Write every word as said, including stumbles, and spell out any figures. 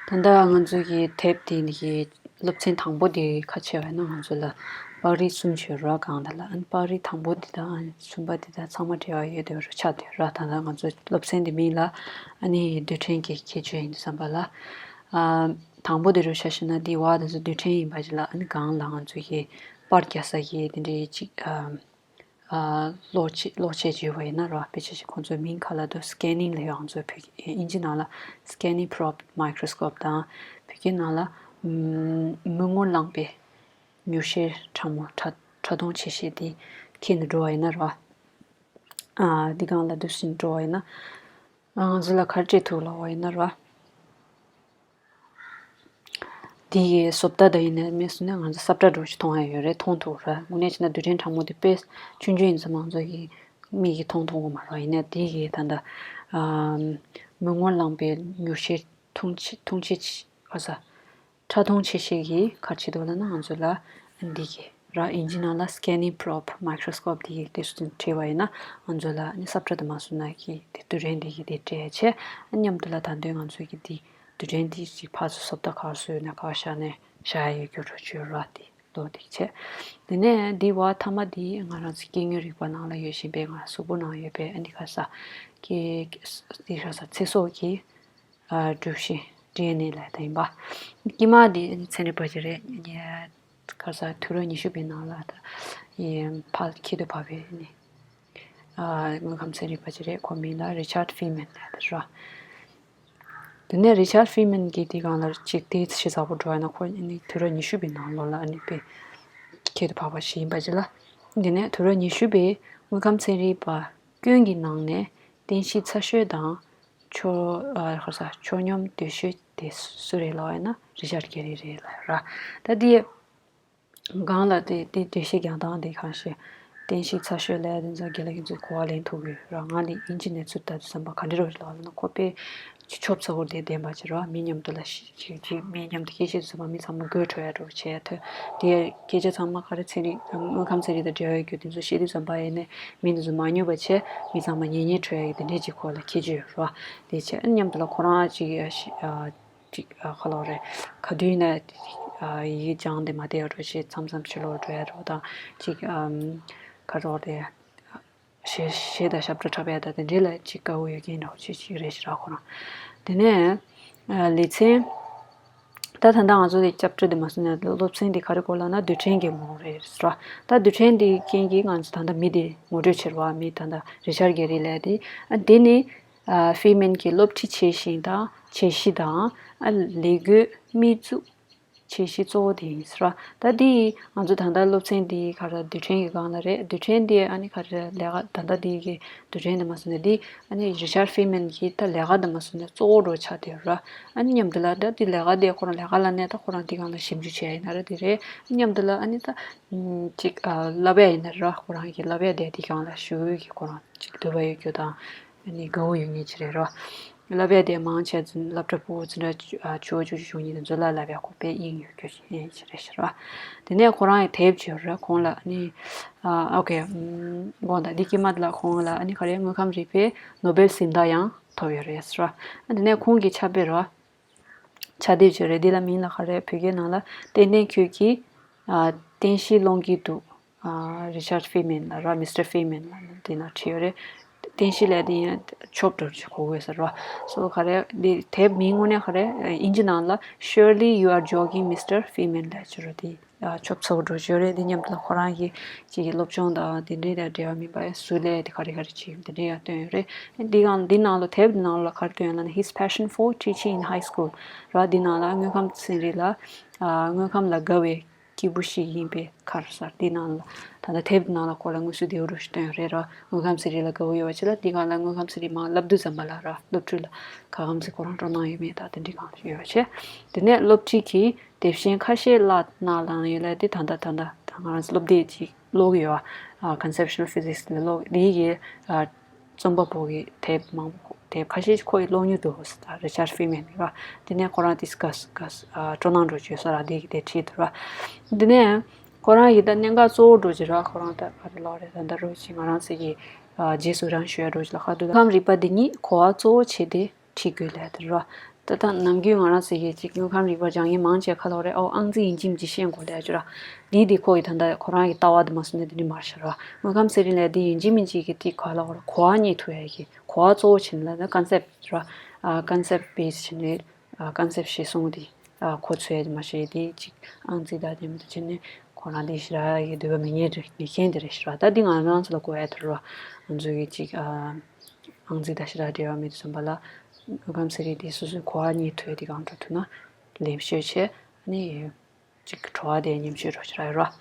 ད་ལྟ་ང་ཚོ་གི་དེབ་དེ་གི་སློབ་ཚན་དང་པོ་དེ་ཁ་ཕྱེ་བས་ན་ང་ཚོ་ལ་པར་རིས་གསུམ་ཡོད་ར། གང་ད་ལ་ཨན་པར་རིས་དང་པོ་དེ་དང་ཨན་གསུམ་པ་དེ་དང་ཚང་མ་འབྲེལ་བ་ཡོད་དེ་རུ་ཆགས་དེ་ར། ད་ལྟ་ང་ཚོ་སློབ་ཚན་དེ་མིང་ལ་ཨ་ནི་རྡུལ་ཕྲན་གྱི་ཁྱད་ཆོས་ཡིན་བསམ་པ་ལ། ཨ་དང་པོ་དེ་རུ་ཆ་བཞག་ན་དེ་བ་དེ་ཚོ་རྡུལ་ཕྲན་ཡིན་པ་ཅིག་ལ་ཨ་ནི་གང་ལ་ང་ཚོ་གི་པར་རྒྱག་ས་གི་དེ་འདྲའི་ཅིག་ཨ། ཨ་གློག་ཆས་གློག་ཆས་བརྗོད་པ་ཡིན་ན་ར། དཔེ་ཆ་ཞིག་ཁོང་ཚོའི་མིང་ཁ་ལ་དུ་སི་ཀེ་ནིང་ལབ་ཡོད། ང་ཚོའི་བོད་ཨིན་ཇི་ནང་ལ་སི་ཀེ་ནིང་པྲོབ་མའི་ཀྲོ་སི་ཀོབ་དང་། བོད་སྐད་ནང་ལ་ཨམ་མི་ངོ་རླངས་པའི་མྱུར་ཤེལ་ཕྲ་མོ་ཕྲ་ཕྲ་མཐོང་ཆེ་ཤེལ་དེ་ཁྱེར་ནས་འགྲོ་བ་ཡིན་ན་ར། ཨ་འདི་གང་ལ་དུ་ཕྱིན་འགྲོ་བ་ཡིན་ན། ང་ཚོ་ལ་ག་རེ་སྤྲད་ཐུབ་ལབ་པ་ཡིན་ན་ར། དེ་ཡི་བཟོ་ལྟ་དང་ཡིན་ནའི་མིན་སོང་ན་ང་ཚོ་ས་བཀྲ་འདྲ་ཞིག་མཐོང་ཡ་ཡོད་རེད། མཐོང་ཐུབ་ར། དངོས་གནས་བྱས་ན་རྡུལ་ཕྲན་ཕྲ་མོ་དེ་དཔེ་ཆུང་ཆུང་ཡིན་ཙང་ང་ཚོ་གི་མིག་གིས་མཐོང་ཐུབ་ཀྱི་མ་རེད། ཡིན་ནའི་དེ་ཡི་ད་ལྟ་ཨམ་མི་ངོ་རླངས་པའི་མྱུར་ཤེལ་མཐོང་ཆེ་མཐོང་ཆེ་ཆེ་ག་ས་ཕྲ་མཐོང་ཆེ་ཤེལ་གྱི་ག་རེ་བྱེད་འདུག་ལབ་ན་ང་ཚོ་ལ་འདི་གི་ར་ཨིན་ཇི་ནང་ལ་སི་ཀེ་ནིང་པྲོབ་མའི་ཀྲོ་སི་ཀོབ་དེ་གི་དེ་ཚོ་བྲིས་པ་ཡིན་ན་ང་ཚོ་ལ་ནི་ས་བཀྲ་དུ་མ་སོང་ན་གི་དེ་རྡུལ་ཕྲན་དེ་གི་དེ་སྤྲད་བྱས་མཉམ་དུ་ལ་ད་དུང་ང་ཚོ་གི་དེ། རྡུལ་ཕྲན་དེ་གཅིག་ཕར་ཚུར་བཟོ་ལྟ་ག་རེ་བཟོས་ཡོད་ན་ག་བཞག་ནས་བཞག་ཡ་ཡོད་རྒྱུ་རུ་བརྗོད་ར། དེ་ལོ་དེ་བྱས། དེ་ནས་འདི་བ་ཐ་མ་འདི་ང་རང་ཚོ་སྐྱེ་དངོས་རིག་པ་ནང་ལ་ཡོད་བཞིན་པའི་ང་གཟུགས་པོ་ནང་ཡོད་པའི་ཨ་ནི་ཁ་ས་ཀྱི་དེ་ཁ་ས་ཚེ་སྲོག་གི་ཨ་གྲུ་བཞི་ཌི་ཨེན་ཨེ་ལབ་ཡ་ཡིན་པ། དཀྱིལ་མ་འདི་ཨ་ནི་ཚན་རིག་པ་ཅིག་རེད། ཁ་ས་དུས་རབས་ཉི་ཤུ་པའི་ནང་ལ་ད་ཡི་ཕར་ཁྱད་དུ་འཕགས་པའི་ཨ་ནི། ཨ་དངོས་ཁམས་ཚན་རིག་པ་ཅིག་རེད། ཁོ་མིང་ལ་རི་ཆར་ཕི་མན་ལབ་ཡ་ར། དེ་ནས་རི་ཆར་ཕི་མན་གྱིས་དེ་སྒང་ལ་ཅིག་དེ་ཞིབ་ཚགས་པོ་འགྲོ་ཡ་ན་ཁོ་ནི་དུས་རབས་ཉི་ཤུ་པའི་ནང་ལོགས་ལ་ཨ་ནི་དཔེ་ཁྱད་དུ་འཕགས་པ་ཞིག་ཡིན་པ་ཅིག་ལ། དེ་ནས་དུས་རབས་ཉི་ཤུ་པའི་དངོས་ཁམས་ཚན་རིག་པ་ཀུན་གྱི་ནང་ནས་རྟེན་གཞི་ཚ་ཤོས་དང་ཆོ་ཨ་ཧ་ས་ཆོ་སྙོམས་དོད་ཤོས་དེ་སུ་རེད་ལབ་ཡ་ན་རི་ཆར་གེ་རི་རེད་ལབ་ཡ་ར། ད་དེ། སྒང་ལ་དེ་དེ་འགྲེལ་བཤད་རྒྱག་སྟངས་དེ་གང་ཞིག་རྟེན་གཞི་ཚ་ཤོས་ལ་དེ་ཚོ་དགེ་ལགས་ཀྱི་ཚོ་གོ་བ་ལེན་ཐུབ་ཀྱི་ར། ང་ནི་ཨིན་ཇི་ནས་ཚུར་ལྟ་དུས་ཙམ་པ་ག་འདྲ་རོ་ལབ་ན་ཁོ་དཔེ་ཆོབ་ཚ་བོར་དེ་བདེན་པ་ཅིག་ར། མི་མཉམ་དུ་ལ་ཤི་ཤི་ཤི་མི་མཉམ་དུ་སྐད་ཆ་དུས་ཙམ་པ་མི་ཚང་མ་དགོད་བྲོ་ཡ་འགྲོ་བྱས་ཐོས་དེ་སྐད་ཆ་ཚང་མ་ག་རེ་ཚན་རིག་དངོས་ཁམས་ཚན་རིག་དང་འབྲེལ་བ་ཡོད་རྒྱུ་དེ་ཚོ་བཤད་དུས་ཙམ་པ་ཡིན་ནས་མི་དེ་ཚོ་མ་ཉོས་པ་བྱས་མི་ཚང་མ་ཉན་ཉན་བྲོ་ཡ་གི་དེ་འདྲས་ཅིག་ཁོ་ལ་ཁྱད་ཆོས་ཡོད་ར། དེ་བྱས་མཉམ་དུ་ལ་ཁོ་རང་ཅིག་ཡ་ཤི་ཨ། ཅིག་ཨ་ཁ་ལོ་རེད། ག་དུས་ན་ཨ་ཡིག་སྦྱང་དེ་མ་བསྡད་ཡ་འགྲོ་ཞེས་མཚམས་མཚམས་ཕྱི་ལོགས་འགྲོ་ཡ་འགྲོ་དང་ཅིག་ཨམ་ཁ་རོག་རེད། གཞས་གཞས་དང་ཞབས་བྲོ་འཁྲབ་ཡ་དང་དེ་འདྲས་ལ་ཅིག་དགའ་བོ་ཡོད་མཁན་འདྲ་བོ་ཅིག་ཅིག་རེད་ཤག་ར་ཁོ་རང་། དེ་ནས་ཨ་ལེ་ཚན། ད་ད་ལྟ་ང་ཚོ་དེ་སྐྱབས་བཅོལ་དེ་མ་སོང་ན་སློབ་ཚན་དེ་ག་རེ་སྐོར་ལབ་ན་རྡུལ་ཕྲན་གྱི་ངོ་བོ་རེད་ཟེར་བ། ད་རྡུལ་ཕྲན་དེའི་རྐྱེན་གྱིས་ང་ཚོ་ད་ལྟ་མི་དེ་ངོ་སྤྲོད་བྱེད་པ་མི་ད་ལྟ་རི་ཆར་གེ་རི་ལབ་དེ་ཨ་དེ་ནི། ཨ་ཧྥེ་མན་གྱིས་སློབ་ཁྲིད་བྱེད་བཞིན་དང་བྱེད་གཞི་དང་ཨ་ལས་འགུལ་དམིགས་འཛུགས་བྱེད་གཞི་གཙོ་བོ་དེ་ཡིན་ཟེར་བ། ད་འདི་ང་ཚོ་ད་ལྟ་སློབ་ཚན་འདི་ག་རེ་རྡུལ་ཕྲན་གྱི་སྒང་ལ་རེད། རྡུལ་ཕྲན་འདི་ཨ་ནི་ག་རེ་ལས་ཀ་ད་ལྟ་འདི་གི་རྡུལ་ཕྲན་དུ་མ་སོང་ནས་འདི་ཨ་ནི་རི་ཆར་ཧྥེ་མན་གྱི་ད་ལས་ཀ་དུ་མ་སོང་ནས་གཙོ་བོ་འགྲོ་ཆགས་བསྡད་ཡོད་ར། ཨ་ནི་མཉམ་དུ་ལ་ད་འདི་ལས་ཀ་དེ་ཁོ་རང་ལས་ཀ་ལ་ནས་ད་ཁོ་རང་འདི་སྒང་ལ་ཞིབ་འཇུག་བྱས་ཡིན་ན་ར་འདི་རེད། མཉམ་དུ་ལ་ཨ་ནི་ད་ཅིག་ཨ་བསླབ་ཡ་ཡིན་ན་ར་ཁོ་རང་གི་བསླབ་ཡ་དེ་འདི་སྒང་ལ་ཞུ་གི་ཁོ་རང་། ཅིག་འདོད་པ་ཡོད་རྒྱུ་དང་། ཨ་ནི་དགའ་བོ་ཡོད་ངེས་ཅི་རེད་རོ། བསླབ་ཡ་དེ་མང་ཆེ་ཚོ་སློབ་གྲྭ་ཕྲུ་གུ་ཚོ་འདྲ་ཆུ་ཨ་ཆུ་བོ་ཆུ་ཆུ་བྱུང་ཉིན་དེ་ཚོ་ལ་བསླབ་ཡ་ཁོ་དཔེ་དབྱིངས་ཡོད་རྒྱུ་ཞིག་ཡིན་ཅི་རེད་ཤི་རོ། དེ་ནས་ཁོ་རང་ཡི་དེབ་བྱོས་རོ་ཁོང་ལ་ཨ་ནི། ཨ་ཨོ་ཁེ། དགོངས་དག་འདི་དཀྱིལ་མ་དེ་ལ་ཁོང་ལ་ཨ་ནི་ག་རེ་དངོས་ཁམས་རིག་པའི་ནོ་བེལ་གཟེངས་རྟགས་ཡང་ཐོབ་ཡོད་རེད་ཤི་རོ། དེ་ནས་ཁོང་གི་ཕྱག་དཔེ་རོ། ཕྱག་དེབ་ཅིག་རེད། འདི་ལ་མིང་ལ་ག་རེ་བོད་སྐད་ནང་ལ་ཏན་ཏན་ཁྱོད་ཀྱིས་ཨ་བསྟན་བཤིག་སློང་གི་འདུག་ཨ་རི་ཆར་ཧྥེ་མན་ལ་ར་མི་སི་ཊར་ཧྥེ་མན་ལ་འདི་ན་བྲིས་ཡོད་རེད། བསྟན་བཤིག་ལབ་དེ་ཡང་ཆོབ་འགྲོ་ཅིག་གོ་དགོས་ཟེར་རོ། སོ་ག་རེ་འདི་དེབ་མིང་དངོས་གནས་ག་རེ་ཨིན་ཇི་ནང་ལ་Surely you are joking, Mister Feynman ལབ་ཅིག་རོ། དེ་ཨ་ཆོབ་ཚ་བོ་འགྲོ་ཅིག་ཡོད་རེད། འདི་མཉམ་དུ་ལ་ཁོ་རང་གི་ཅིག་གི་སློབ་སྦྱོང་དང་དེ་འདྲའི་དང་འབྲེལ་བ་མིན་པ་ཟུར་ལས་དེ་ག་རེ་ག་རེ་ཅིག་དེ་འདྲའི་ཡང་བཏོན་ཡོད་རེད། འདི་གང་འདི་ནང་ལ་དེབ་འདི་ནང་ལ་ག་རེ་བཏོན་ཡོད་ལབ་ན། His passion for teaching in high school ར། འདི་ནང་ལ་དངོས་ཁམས་ཚན་རིག་ལ་ཨ་དངོས་ཁམས་ལ་དགའ་བའི་སྐྱེས་བུ་ཞིག་ཡིན་པའི་ཁར་ཟེར། འདི་ནང་ལ་ད་ལྟ་དེབ་འདི་ནང་ལ་ཁོ་ལ་དངོས་སུ་བདེ་བོ་རུ་ཞིག་བཏོན་ཡོད་རེད་ར། དངོས་ཁམས་ཚན་རིག་ལ་དགའ་བོ་ཡོད་པ་ཅིག་ལ་འདི་གང་ལ་དངོས་ཁམས་ཚན་རིག་མར་བསླབ་དུས་ཙམ་པ་ལ་ར་སློབ་ཕྲུག་ལ་ག་གམ་ཟིག་ཁོ་རང་སྤྲོ་སྣང་ཡོད་མེད་དང་དེ་འདྲའི་གང་ཡོད་པ་བྱས། དེ་ནས་སློབ་ཁྲིད་ཀྱི་དེབ་ཆེན་ཁ་ཤས་བཀླགས་གནང་གནང་ཡོད་ལ། དེ་ད་ལྟ་ད་ལྟ་ད་ང་རང་ཚོ་སློབ་དེབ་ཅིག་ཀློག་གི་ཡོད་ཨ། Conceptual Physics ལ་ཀློག་དེ་གི་ཨ་རྩོམ་པ་པོ་གི་དེབ་མང་པོ་དེབ་ཁ་ཤས་ཀྱི་ཁོ་ཡི་ཀློག་མྱོང་འདུག་ཟེར། ད་རི་ཆར་ཧྥི་མན་ར། དེ་ནས་ཁོ་རང་དེ་སྐ་སྐ་ཨ་སྤྲོ་སྣང་འགྲོ་བྱོས་ས་ར་དེ་གི་དེ་ཁྲིད་དུ་ར། དེ་ནས་ཁོ་རང་གི་ད་གནད་འགག་གཙོ་བོ་འགྲོ་ཅི་ར། ཁོ་རང་ད་ག་རེ་ལོག་རེད། ད་ད་རུ་ཅི་ང་རང་ཚོ་གི་ཨ་རྗེས་སུ་རང་ཞུ་ཡ་འགྲོ་ཅི་ལ་ཁ་དུ་ཁམས་རིག་པ་འདི་ཉིད་གོ་བ་གཙོ་བོ་བྱས་ཏེ་ཁྲིད་དགོས་ལབ་དེ་ར། ད་ལྟ་ནམ་རྒྱུན་ང་རང་ཚོ་གི་ཅིག་དངོས་ཁམས་རིག་པ་སྦྱང་མཁན་མང་ཆེ་ཁ་ལོ་རེད། ཨོ་ཨང་རྩིས་ཡིན་གཅིག་མིན་གཅིག་ཤེས་དགོས་ལབ་ཡ་ཅིག་ར། འདི་འདི་ཁོ་གི་ད་ལྟ་ཁོ་རང་གི་ལྟ་བ་འདི་མ་སོང་ནས་འདི་འདྲ་མ་རེད་ཤག་ར། དངོས་ཁམས་ཟེར་རིང་ལ་འདི་ཡིན་གཅིག་མིན་གཅིག་གི་ཏིག་ག་ལ་བར་གོ་བ་རྙེད་ཐུབ་ཡ་གི་གོ་བ་གཙོ་བོ་བྱས་ནས་ལ་ཀོན་སེབ་ར། ཀོན་སེབ་བེ་སི་བྱས་ནས་ཀོན་སེབ་གཞིར་བཟུང་འདི་གོ་ཚོད་ཡ་མ་བྱས་འདི་ཅིག་ཨང་རྩིས་དང་དེ་མ་ཏོག་བྱས་ནས་ཁོ་རང་འདི་ཞེ་དྲག་གི་འདོད་པ་མེད་མཁན་རེད། མེད་མཁན་དེ་རེད་ཤག་ར། ད་འདི་ང་རང་ཚོ་ལ་གོ་ཡ་ཐུབ་ར། ང་ཚོ་གི་ཅིག་ཨང་རྩིས་དང་ཞེ་དྲག་འབྲེལ་བ་མེད་དུ་སོང་པ་ལ། དངོས་ཁམས་ཟེར་རིང་འདི་སོ་སོའི་གོ་བ་རྙེད་ཐུབ་ཡ་འདི་གང་འགྲོ་ཐུབ་ན་ལེགས་ཤོས་བྱས། ཨ་ནི་ཅིག་བྲོ་བ་དེ་ཉམས་བཅོས་འགྲོ་ཤེས་ར་ཡོད་ར།